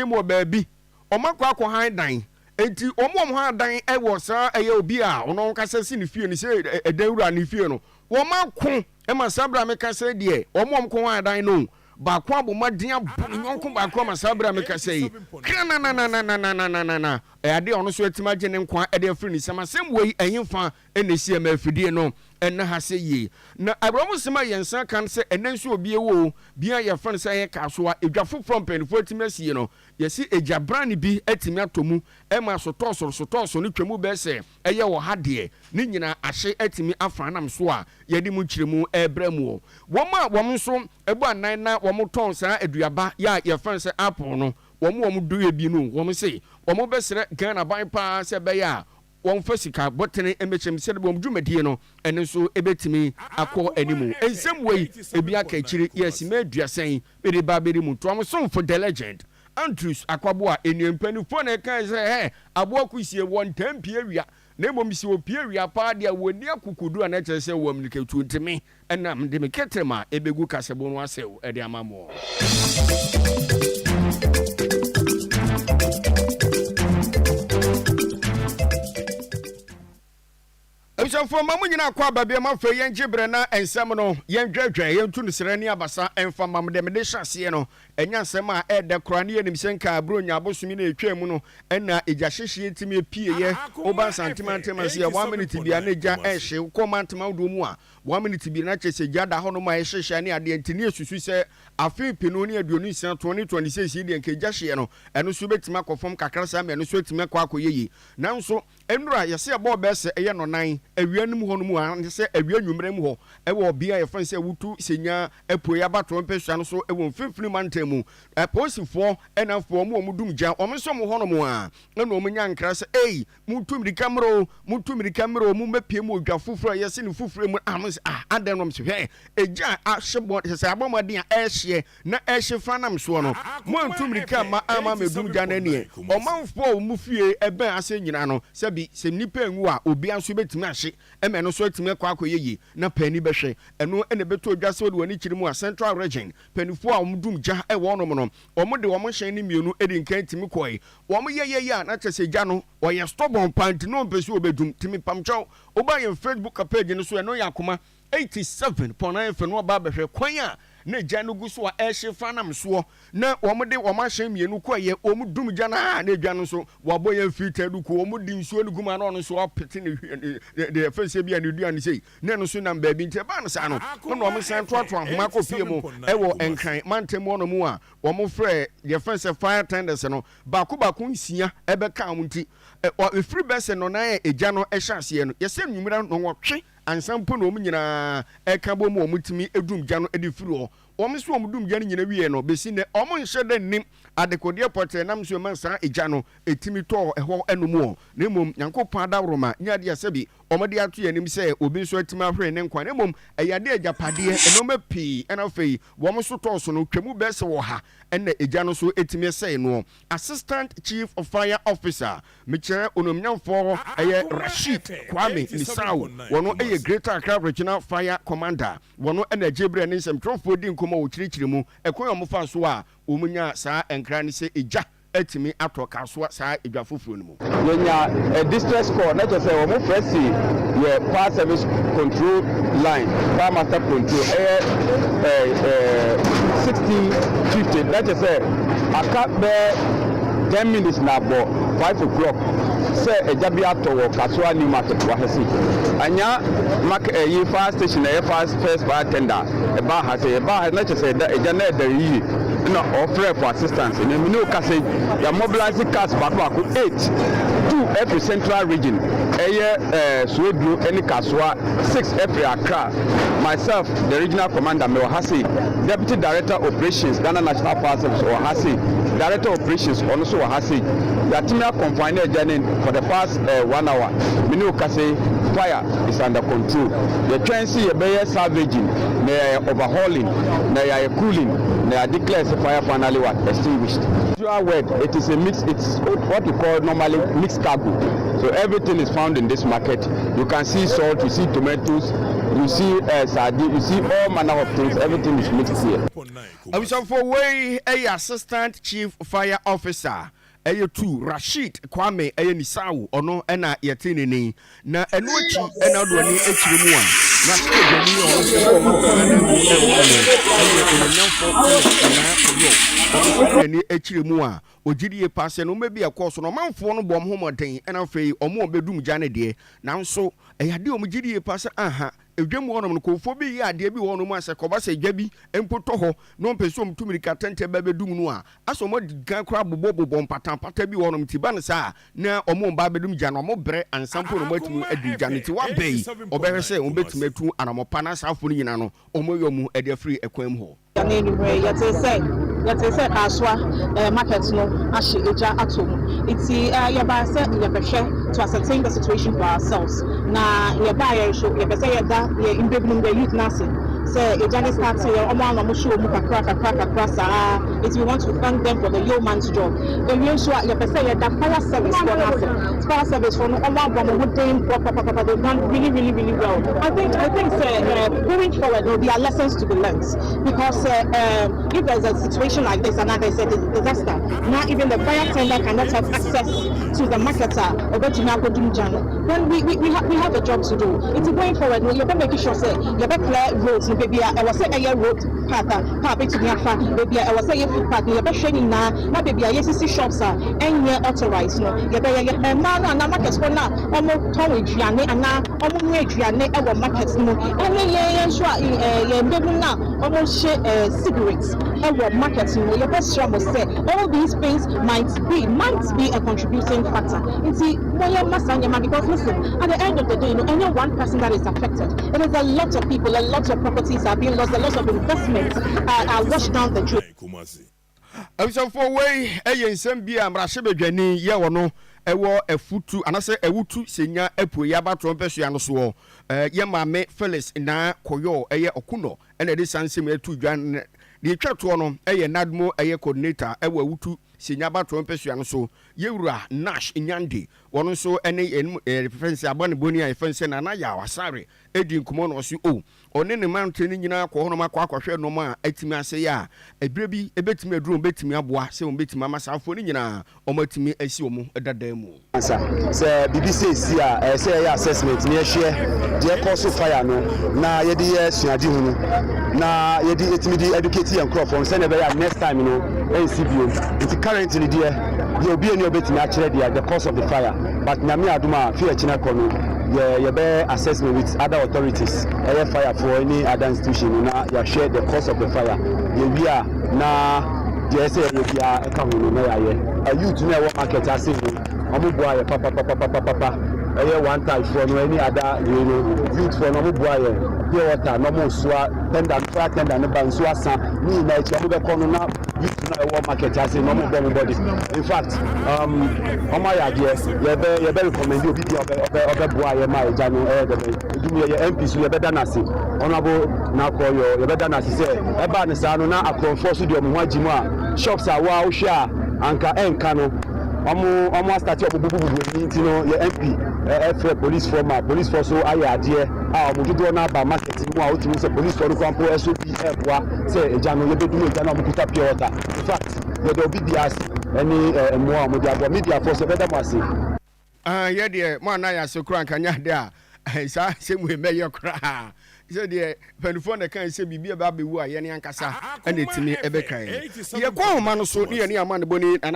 Mu wɔ baabi, wɔakɔ akɔhan dan. Enti wɔn a wɔhan dan wɔ saa ɛyɛ obi a ɔno ankasa si ne fie no sɛ ɛdan wura ne fie no, wɔako ma saa berɛ a meka sɛ deɛ wɔn a wɔkɔhan dan no baako abɔ mmɔden abɔ ne yɔnko baako ama saa berɛ a meka sɛ yi kranananananananana ɛyɛ adeɛ a ɔno nso atumi agye ne nkwa de afiri ne nsam. Asɛm wei ɛhefa na ɛsi ɛma afidie no ɛnna ha sɛ yie. Na awerɛhosɛm a yɛn nsa ka ne sɛ ɛnnɛ nso obi awu o, bea a yɛfrɛ no sɛ ɛyɛ Kasoa, edwa foforɔ a mpanimfoɔ atumi asie no, yɛse egya brane bi atumi atɔ mu ma sotɔɔso sotɔɔso no twa mu bɛyɛ sɛ ɛyɛ ɔha deɛ, ne nyinaa ahye atumi afa anam so a yɛde mu nkyerɛmu rebrɛ mo. Wɔn a wɔn nso bɔ anan na wɔtɔn saa aduaba yi a yɛfrɛ no sɛ apple no, wɔn a wɔdɔ bi no, wɔse wɔbɛsrɛ Ghana aban pa ara sɛ ɛbɛyɛ a wɔmfa sika bɔtene mmɛhyɛ mu sɛdeɛ wɔn dwumadie no ɛno nso ɛbɛtumi akɔ anim. Nsɛm wei ebi aka akyiri yɛ simma aduasa yi mede ba abɛdi mu ntoa mo somfo The Legend Andrews Akwaboah Enie mpaninfoɔ na ɛkae sɛ hɛ aboa kusie wɔntaa mpie awia na mmom sɛ ɔpie awia paa deɛ wɔnni akokoduro a na kyerɛ sɛ wɔ ammirikatuo nti me na mede me kɛtrɛma ɛbɛgu kasɛbo no asɛw de ama mo. Abusuafoɔ ma mo nyinaa kɔ aba biam afei yɛn gye berɛ na nsɛm no yɛn dwɛdwɛ yɛn tu no serɛ ne abasa ɛmfa ma mo deɛ mede hyɛ aseɛ no ɛnyɛ asɛm a ɛɛdɛ koraa ne yɛnim sɛ nka Buronya abosome no a ɛtwaa mu no ɛna egya hyehyeɛ tumi pieeɛ woba Asante mantam ase a one minute bia na egya ɛhye wokɔ mantam ahodoɔ mu a one minute bia na kyerɛ sɛ egya da hɔ nom a ɛhyehyɛ ne adeɛ nti ne yɛsusu sɛ afe mpenu ne 26 2026 yi deɛ nka egya hyeɛ no ɛno nso bɛtumi akɔ fam kakra saa ma ɛno nso atumi akɔ akɔyɛ yie nanso Nnora, yɛse ɛbɔɔ bɛyɛ sɛ ɛyɛ nnɔnan awia no mu hɔ no mu a, anaasɛ awia anwummerɛ mu hɔ, wɔ bea a yɛfrɛ no sɛ Awutu Senya apueɛ abatoɔ mpasua no so wɔ mfimfini mantam mu. Apolisifoɔ na afei wɔn a wɔdum gya, wɔn nso wɔn hɔ nom a, ɛna wɔn nya nkra sɛ, Ei, montu mmirika mmerɛ o, montu mmirika mmerɛ o, mommɛpue mu odwa foforɔ a yɛse no foforo mu. Ah, wɔn se, ah, adɛn na wɔn se, hwɛ, egya a ahye bɔ, kyerɛ sɛ abɔ mmɔden a ɛrehyeɛ, na ɛhye fa nam soɔ no, moantu mmirika amma amma ammɛdum gya no ɛnneɛ, ɔmanfoɔ a wɔn fie bɛn ase nyinaa no, sɛbi, sɛ nnipa anwu a, obiara nso bɛtumi ahye ma ɛno nso atumi akɔ akɔyɛ yie, na paani bɛhwɛ. Ɛno na ɛbɛtɔ dwa sɛ wode w'ani kyerɛ mu a, Central Region paninfoɔ a wɔdum gya wɔ hɔnom no, wɔde wɔn hyɛn no mmienu di nkan tumi kɔe. Wɔyɛyɛeɛ a, na kyerɛ sɛ gya no, ɔyɛ stubborn paa nti na ɔmpɛ sɛ ɔbɛdum. Nti mepamkyɛw, woba yɛn Facebook page no so a, ɛno yɛ Akoma 87.9 FM no aba abɛhwɛ kwan a na gya no gu so a ɛrehye fa nam soɔ na wɔde wɔn ahyɛn mmienu kɔeɛ, wɔn dum gya no a na gya no nso wɔabɔ yɛn filter no ku, wɔn de nsuo no gu mu a na ɔno nso apete ne deɛ ɛfɛ sɛ bi a ne dua no sei na ɛno nso nam baabi nti ɛbaa no saa no na wɔn san toatoa ahoma kɔpie mu ɛwɔ Nkran mantam hɔ nom a wɔn frɛ deɛ ɛfɛ sɛ fire tenders no baako baako nsia ɛbɛka wɔn nti ɛfiri bɛsɛ nnɔnan a egya no ɛhyɛ aseɛ no yɛsɛ nnwumira nnɔnwɔtwe Ansa mpo na wɔn nyinaa reka bom ma wɔtumi dum gya no de firi hɔ. Wɔn nso wɔdum gya no nyinaa wieeɛ no, bɛsi nnɛ wɔnhyɛ da nnim adekodeɛ pɔtee nam so ɛma saa egya no tumi tɔɔ ɛhɔ nom wɔn. Na mmom Nyankopɔn adaworoma nyɛ adeɛ a sɛbi wɔde ato yɛn anim sɛ obi nso atumi ahwere ne nkwa, na mmom ɛyɛ adeɛ a agyapadeɛ, nnoɔma pii na afei wɔn nso tɔɔ so no twa mu bɛyɛ sɛ ɔha na egya no nso tumi sɛe noɔ. Assistant Chief Fire Officer Mekyerɛ Onuamnyamfoɔ ɛyɛ Rasheed Kwame Nisau, wɔno ɛyɛ Greater Accra Regional Fire Commander, wɔno ɛna ɛgye berɛ ne nsɛmtwerɛfoɔ di nkɔmmɔ wɔ kyerɛkyerɛ mu ɛkwan a wɔfaa so a wɔn nyaa saa nkra ne sɛ egya atumi atɔ Kasoa saa edwa foforɔ no mu. Yɛnya a distress call na kyerɛ sɛ wɔn frɛ si yɛ fire service control line, fire master control ɛyɛ 16:50 na kyerɛ sɛ aka bɛyɛ 10 minutes na abɔ 5 o'clock sɛ egya bi atɔ wɔ Kasoa New Market wɔ ha sei. Anya mak ɛyi fire station ɛyɛ fire first fire tender ɛbaa ha sɛ ɛbaa ha na kyerɛ sɛ ɛda egya na ɛdɛre yie na ɔfrɛ for assistance na mene wo kasa yi yɛ mobilize cars baako baako eight, two ɛfiri Central Region ɛyɛ Swedru ɛne Kasoa, six ɛfiri Accra. Myself, the regional commander, mewɔ ha sei, deputy director operations, Ghana National Fire Service, ɔwɔ ha sei, director operations ɔno nso wɔ ha sei. Yɛatumi akɔnfine agya no for the past one hour. Mene wo kasa yi, fire is under control. Yɛtwɛn sɛ yɛbɛyɛ salvaging na yɛayɛ overhauling na yɛayɛ cooling na yɛ declare sɛ fire finally what extinguished. Usual word, it is a mix, it's what we call normally mixed cargo. So everything is found in this market. You can see salt, you see tomatoes. You see sardine, you see all manner of things, everything is mixed here. Abusuafoɔ, wei ɛyɛ Assistant Chief Fire Officer ɛyɛ tu Rashid Kwame ɛyɛ Nisawu, ɔno ɛna yɛte ne ni. Na ɛno akyi ɛna ɔdo ani akyire mu a mmarahyɛbadwani a ɔno nso wɔ ɔmanfoɔ anan mu ɛwɔ no ɛyɛ Onyamfo Philip Naa Koryoo. Ɔno nso de n'ani akyire mu a ɔgye die paa sɛ nneɛma bi a ɛkɔɔ so no, ɔmanfoɔ no bɔ ɔmo ho mmɔden, ɛna afei ɔmo a ɔbɛdum gya no deɛ, nanso ɛyɛ adeɛ a ɔmo gye die paa sɛ aha edwam hɔnom no, kɔnfoɔ bi yɛ adeɛ bi wɔ hɔnom a sɛ kɔba sɛ gya bi mpo tɔ hɔ na ɔmpɛ sɛ ɔmo tu mirika tɛntɛn bɛ bɛdum no a, asɛ ɔmo adi kan koraa bobɔ bobɔ mpatampata bi wɔ hɔnom. Nti ba no saa na ɔmo mba abɛdum gya no, ɔmo brɛ ansa mpo na ɔmo atumi adu gya no. Nti waba yi, ɔbɛhwɛ sɛ ɔmo bɛtumi atu anamɔpa na saa afo no nyinaa no, ɔmo yɛ ɔmo ɛde afiri ɛkwan mu hɔ. Na anwummerɛ yɛte sɛ Kasoa market no ahye, egya atɔ mu, nti yɛbaa sɛ yɛbɛhwɛ to ascertain the situation for ourselves. Na yɛbaa yɛn nso yɛpɛ sɛ yɛda yɛ mbɛbinum, yɛ youth n'ase sɛ egya ne start yɛ ɔmo ano, ɔmo hyɛ ɔmo kakra kakra kakra saa, nti we want to thank them for the yeoman's job. Ewie nso a, yɛpɛ sɛ yɛda fire service foɔ n'ase. Fire service foɔ no, ɔmo abɔ ɔmo ho den papapapa. They done really, really, really well. I think sɛ going forward there will be lessons to be learnt because if there's a situation like this and there's a disaster now, even the fire tender cannot have access to the marketer obetumi akodum gya no, then we have a job to do. Nti going forward no, yɛbɛ make sure sɛ yɛbɛ clear roads no. Baabi a ɛwɔ sɛ ɛyɛ road path a car bɛtumi afa, baabi a ɛwɔ sɛ yɛ footpath no, yɛbɛhwɛ nyinaa, na baabi a yɛsisi shops a ɛnyɛ authorized no, yɛbɛyɛ. Yɛ mmaa no anaa market fo no a ɔmo tɔn aduane anaa ɔmo nua aduane ɛwɔ market no mu, ɛne yɛn nso a yɛn mbɛbum no a ɔmo hyɛ cigarettes ɛwɔ market no mu, yɛbɛsrɛ mo sɛ all these things might be a contributing factor, nti mo yɛ mma saa nneɛma, because listen, at the end of the day no, ɛnyɛ one person that is affected. It is a lot of people. A lot of properties are being lost, a lot of investments are washed down the drain. Abusuafoɔ, wei ɛyɛ nsɛm bi a mmarahyɛbadwani yɛ wɔ no ɛwɔ Afutu anaasɛ Awutu Senya Apueɛ abatoɔ mpɛsua no soɔ, yɛ maame Phyllis Naa Koryoo ɛyɛ Okunor, ɛna ɛde saa nsɛm ɛto dwa. Deɛ etwa toɔ no ɛyɛ NADMO ɛyɛ coordinator ɛwɔ Awutu Senya abatoɔ mpɛsua no so, yɛwura Nash Nyande, wɔn nso ɛne yɛn fɛn sɛ abanebɔni a yɛfɛn sɛ Nana Yaw Asare edi nkɔmɔ na ɔsi o ɔne ne mante no nyinaa kɔ hɔnom akɔ akɔhwɛ nneɛma a atumi ase yɛ a ebire bi ebetumi aduro, betumi aboa sɛ wɔn betumi ama saa afoɔ no nyinaa wɔn atumi asi wɔn dada mu. Ansa sɛ biribi sɛ esi a, ɛyɛ sɛ yɛyɛ assessment na yɛhwɛ deɛ ɛkɔ so fire no na yɛde yɛ suade hunu na yɛde etumi de educate yɛn nkurɔfoɔ no sɛnea ɛbɛyɛ a next time no ɛnsi bio. Nti currently deɛ obi ani obetumi akyerɛ deɛ the cause of the fire, but Nyame adum a fi ɛkyinɛ kɔ no, yɛbɛyɛ assessment with other authorities, ɛyɛ firefoɔ ne other institution no, na yɛahwɛ the cause of the fire. Yɛwie a, na deɛ ɛsɛ yɛyɛ biara ɛka ho no na yɛayɛ. Youth no a ɛwɔ market ase no, ɔmo boa yɛ papapapapapa. Ɛyɛ one type foɔ no ɛne ada wei no, youth foɔ no, ɔmo boa yɛ pure water na ɔmo soa tender, fire tender ne ba nsuo asa ne nyinaa akyi ɔmo bɛkɔ no, na youth no a ɛwɔ market ase na ɔmo bɔ ɔmo bɔde. In fact, ɔmo ayɛ adeɛ. Yɛbɛ recommend obi bi a ɔbɛ boa yɛ ma ɛgya no ɛyɛ dɛbɛ edum. Yɛ MP so, yɛbɛda n'ase, Honourable Nakɔyɔ, yɛbɛda n'ase sɛ ɛbaa ne saa no na akorɔmfoɔ so deɛ ɔmo ho agye mu a shops a waa wohwɛ a anka ɛnka no, ɔmo astart ɔmo bubububu ani. Nti no yɛ MP ɛfrɛ policefoɔ ma policefoɔ so ayɛ adeɛ a ɔmo dodoɔ no aba market mu a wotumi sɛ policefoɔ no kora mpo ɛso bi ɛɛboa sɛ egya no yɛbɛdum egya no a ɔmo kuta pure water. In fact, yɛde obi bi ase ɛne mmoa a ɔmo de aboa mediafoɔ sɛ yɛbɛda mo ase. Ah, yɛ deɛ mo ana yɛ ase koraa nka nyɛ ade a saa asɛm wei mɛyɛ koraa sɛ deɛ mpanimfoɔ na ɛka sɛ biribi a ɛbɛ abɛwu a yɛne ankasa ɛna ɛtumi ɛbɛka yɛn. Yɛkɔ ahoma no so ne yɛne ama ne bɔne nana.